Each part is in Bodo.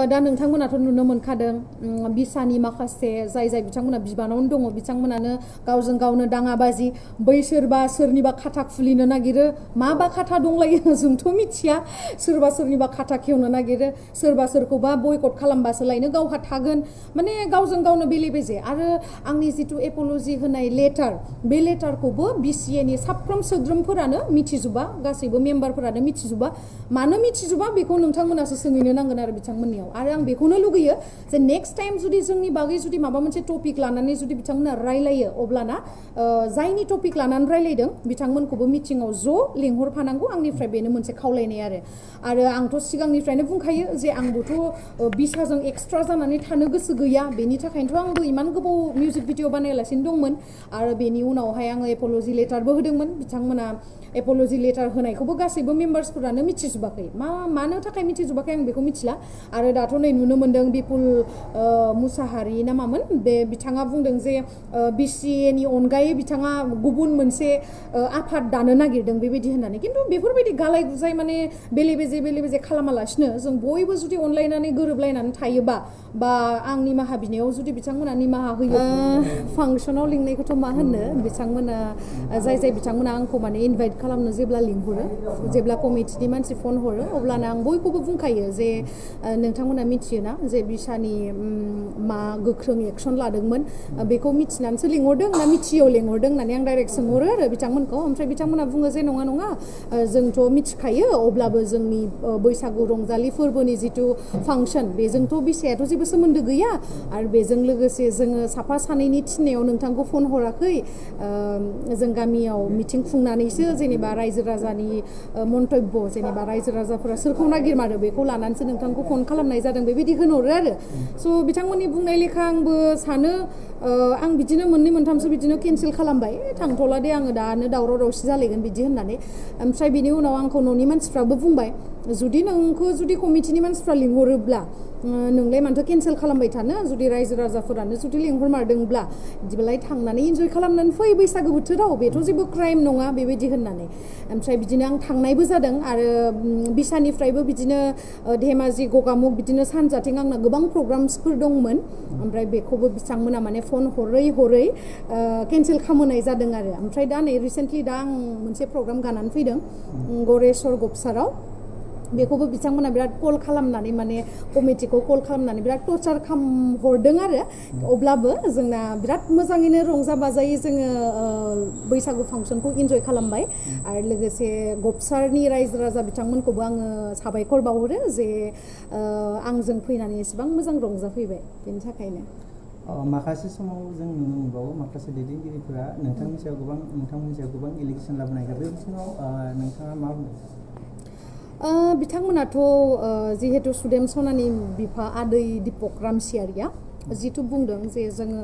दा नोंथांमोनाथ' नुनो मोनखादों बिसानि माखासे जाय बिथांमोना बिबानावनो दङ बिथांमोनानो गावजों गावनो दाङाबाजि बै सोरबा सोरनिबा खाथा खुलिनो नागिरो माबा खाथा दंलायो जोंथ' मिथिया सोरबा सोरनिबा खाथा खेवनो नागिरो सोरबा सोरखौबा बयकट खालामबासो लायनो गावहा थागोन माने गावजों गावनो बेले बेजे आरो आंनि जिथु एप'ल'जि होनाय लेटार बे लेटारखौबो बिसिएनि साफ्रोम सोद्रोमफोरानो मिथिजोबा गासैबो मेम्बारफोरानो मिथिजोबा मानो मिथिजोबा बेखौ नोंथांमोनासो सोंहैनो नांगोन आरो बिथांमोननियाव आरो आं बेखौनो लुगैयो जे नेक्स्ट टाइम जुदि जोंनि बागै जुदि माबा मोनसे टपिक लानानै जुदि बिथांमोना रायलायो अब्लाना जायनि टपिक लानानै रायलायदों बिथांमोनखौबो मिटिङाव ज' लिंहरफानांगौ आंनिफ्राय बेनो मोनसे खावलायनाय आरो आंथ' सिगांनिफ्रायनो बुंखायो जे आंबोथ' बिसाजों एक्सट्रा जानानै थानो गोसो गैया बेनि थाखायनोथ' आंबो इमान गोबाव मिउजिक भिडिअ बानायालासिनो दंमोन आरो बेनि उनावहाय आङो एप'ल'जि लेटारबो होदोंमोन बिथांमोना एप'ल'जि लेटार होनायखौबो गासैबो मेम्बार्सफोरानो मिथिजोबाखै मानो थाखाय मिथिजोबाखै आं बेखौ मिथिला आरो दाथ' नै नुनो मोन्दों बिपुल मुसाहारि ना मामोन बे बिथाङा बुंदों जे बिसिएनि अनगायै बिथाङा गुबुन मोनसे आफाद दानो नागिरदों बेबायदि होननानै खिन्थु बेफोरबायदि गालाय गुजाय माने बेले बेजे खालामालासिनो जों बयबो जुदि अनलायनानै गोरोबलायनानै थायोबा बा आं निमाहा बिनायाव जुदि बिथांमोना निमाहा होयो फांसनाव लिंनायखौथ' मा होननो बिथांमोना जाय बिथांमोना आंखौ माने इनभाइट खालामनो जेब्ला लिंहरो जेब्ला कमिटिनि मानसि फन हरो अब्लानो आं बयखौबो बुंखायो जे नोंथांमोना मिथियोना जे बिसानि मा गोख्रों एक्सन लादोंमोन बेखौ मिथिनानैसो लिंहरदों ना मिथियैयाव लिंहरदों होननानै आं डाइरेक्ट सोंहरो आरो बिथांमोनखौ ओमफ्राय बिथांमोना बुङो जे नङा जोंथ' मिथिखायो अब्लाबो जोंनि बैसागु रंजालि फोरबोनि जिथु फांसन बेजोंथ' बिसायाथ' जेबो सोमोन्दो गैया आरो बेजों लोगोसे जोङो साफा सानैनि थिननायाव नोंथांखौ फन हराखै जों गामियाव मिटिं खुंनानैसो जेनेबा रायजो राजानि मन्तब्य जेनेबा रायजो राजाफोरा सोरखौ नागिरमारो बेखौ लानानैसो नोंथांखौ फन खालामनाय जादों बेबायदि होनहरो आरो स' बिथांमोननि बुंनाय लेखा आंबो सानो आं बिदिनो मोननै मोनथामसो बिदिनो केन्सेल खालामबाय थांथ'ला दे आङो दानो दावराव दावसि जालायगोन बिदि होननानै ओमफ्राय बिनि उनाव आंखौ न'नि मानसिफ्राबो बुंबाय जुदि नोंखौ जुदि कमिटिनि मानसिफ्रा लिंहरोब्ला नोंलाय मानोथो केन्सेल खालामबाय थानो जुदि रायजो राजाफोरानो जुदि लिंहरमारदोंब्ला बिदिबालाय थांनानै इन्जय खालामनानै फै बैसागो बोथोराव बेथ' जेबो क्राइम नङा बेबायदि होननानै ओमफ्राय बिदिनो आं थांनायबो जादों आरो बिसानिफ्रायबो बिदिनो धेमाजि गगामुग बिदिनो सानजाथिं आंना गोबां प्रग्राम्सफोर दंमोन ओमफ्राय बेखौबो बिथांमोना माने फन हरै केन्सेल खालामनाय जादों आरो ओमफ्राय दा नै रिसेन्टलि दा आं मोनसे प्रग्राम गानानै फैदों गरेस्वर गपसाराव बेखौबो बिथांमोना बिराद कल खालामनानै माने कमिटिखौ कल खालामनानै बिराद टर्चार हरदों आरो अब्लाबो जोंना बिराद मोजाङैनो रंजा बाजायै जोङो बैसागु फांसनखौ इन्जय खालामबाय आरो लोगोसे गपसारनि रायजो राजा बिथांमोनखौबो आङो साबायखर बावहरो जे आंजों फैनानै एसेबां मोजां रंजाफैबाय बेनि थाखायनो माखासे समाव जों नुनो मोनबावो माखासे दैदेनगिरिफोरा नोंथांमोननि सायाव गोबां एलिगेसन लाबोनाय बे बिथिङाव नोंथाङा मा बुङो बिथांमोनाथ' जिहेतु सुदेम सनानि बिफा आदै दिपक रामसियारिया जिथु बुंदों जे जोङो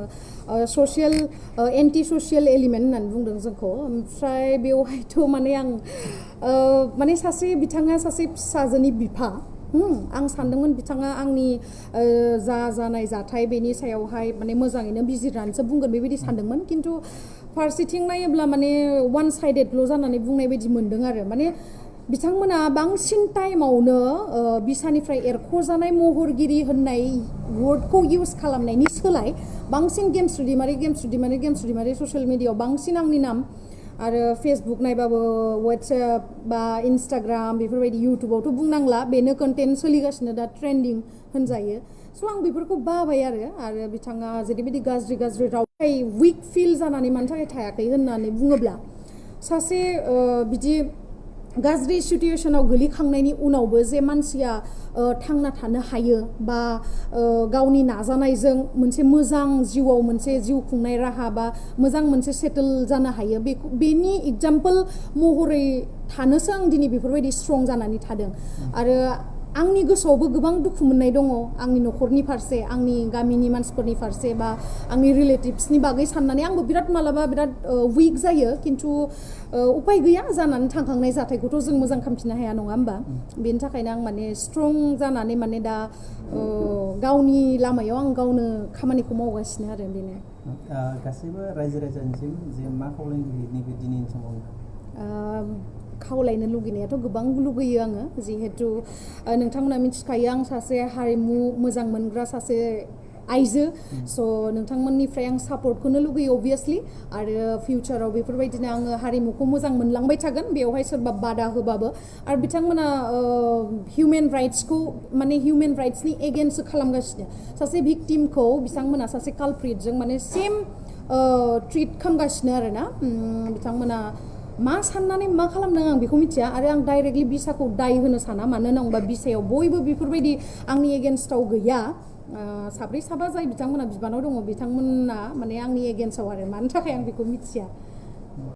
ससियेल एन्टि ससियेल एलिमेन्ट होननानै बुंदों जोंखौ ओमफ्राय बेवहायथ' माने आं माने बिथाङा सासे फिसाजोनि बिफा आं सानदोंमोन बिथाङा आंनि जानाय जाथाय बेनि सायावहाय माने मोजाङैनो बिजिरनानैसो बुंगोन बेबायदि सानदोंमोन खिन्थु फारसेथिं नायोब्ला माने वान साइडेडल' जानानै बुंनाय बायदि मोनदों आरो माने बिथांमोना बांसिन टाइमावनो बिसानिफ्राय एरख'जानाय महरगिरि होननाय वर्डखौ इउज खालामनायनि सोलाय बांसिन गेम्स रुदिमारि ससियेल मिडियाआव बांसिन आंनि नाम आरो फेसबुक नायबाबो वाट्सएप बा इन्स्टाग्राम बेफोरबायदि इउटुबावथ' बुंनांला बेनो कन्टेन्ट सोलिगासिनो दा ट्रेन्डिं होनजायो स' आं बेफोरखौ बाबाय आरो बिथाङा जेरैबायदि गाज्रि राव उइक फिल जानानै मानि थाखाय थायाखै होननानै बुङोब्ला सासे बिदि गाज्रि सिटुएशनाव गोलैखांनायनि उनावबो जे मानसिया थांना थानो हायो बा गावनि नाजानायजों मोनसे मोजां जिउआव मोनसे जिउ खुंनाय राहा बा मोजां मोनसे सेटल जानो हायो बेनि एग्जाम्पल महरै थानोसो आं दिनै बेफोरबायदि स्ट्रं जानानै थादों आरो आंनि गोसोआवबो गोबां दुखु मोननाय दङ आंनि न'खरनि फारसे आंनि गामिनि मानसिफोरनि फारसे बा आंनि रिलेटिभ्सनि बागै साननानै आंबो मालाबा बिराद उइक जायो खिन्थु उपाय गैया जानानै थांखांनाय जाथायखौथ' जों मोजां खालामफिननो हाया नङा होमबा बेनि थाखायनो आं माने स्ट्रं जानानै माने दा गावनि लामायाव आं गावनो खामानिखौ मावगासिनो आरो बेनो गासैबो रायजो राजानिसिम जे मा खावलायनो लुबैयो नैबे दिनैनि समाव खावलायनो लुगैनायाथ' गोबां लुगैयो आङो जिहेतु नोंथांमोना मिथिखायो आं सासे हारिमु मोजां मोनग्रा सासे आइजो स' नोंथांमोननिफ्राय आं सापर्टखौनो लुगैयो अबभियासलि आरो फिउचाराव बेफोरबायदिनो आङो हारिमुखौ मोजां मोनलांबाय थागोन बेवहाय सोरबा बादा होबाबो आरो बिथांमोना हिउमेन राइट्सखौ माने हिउमेन राइट्सनि एगेन्स्ट खालामगासिनो सासे भिक्टिमखौ बिथांमोना सासे कालप्रिटजों माने सेम ट्रिट खालामगासिनो आरोना बिथांमोना मा साननानै मा खालामदों आं बेखौ मिथिया आरो आं डाइरेक्टलि बिसाखौ दाय होनो साना मानो होनोबा बिसायाव बयबो बेफोरबायदि आंनि एगेन्स्टआव गैया साब्रै साबा जाय बिथांमोना बिबानाव दङ बिथांमोना माने आंनि एगेन्स्टआव आरो मानि थाखाय आं बेखौ मिथिया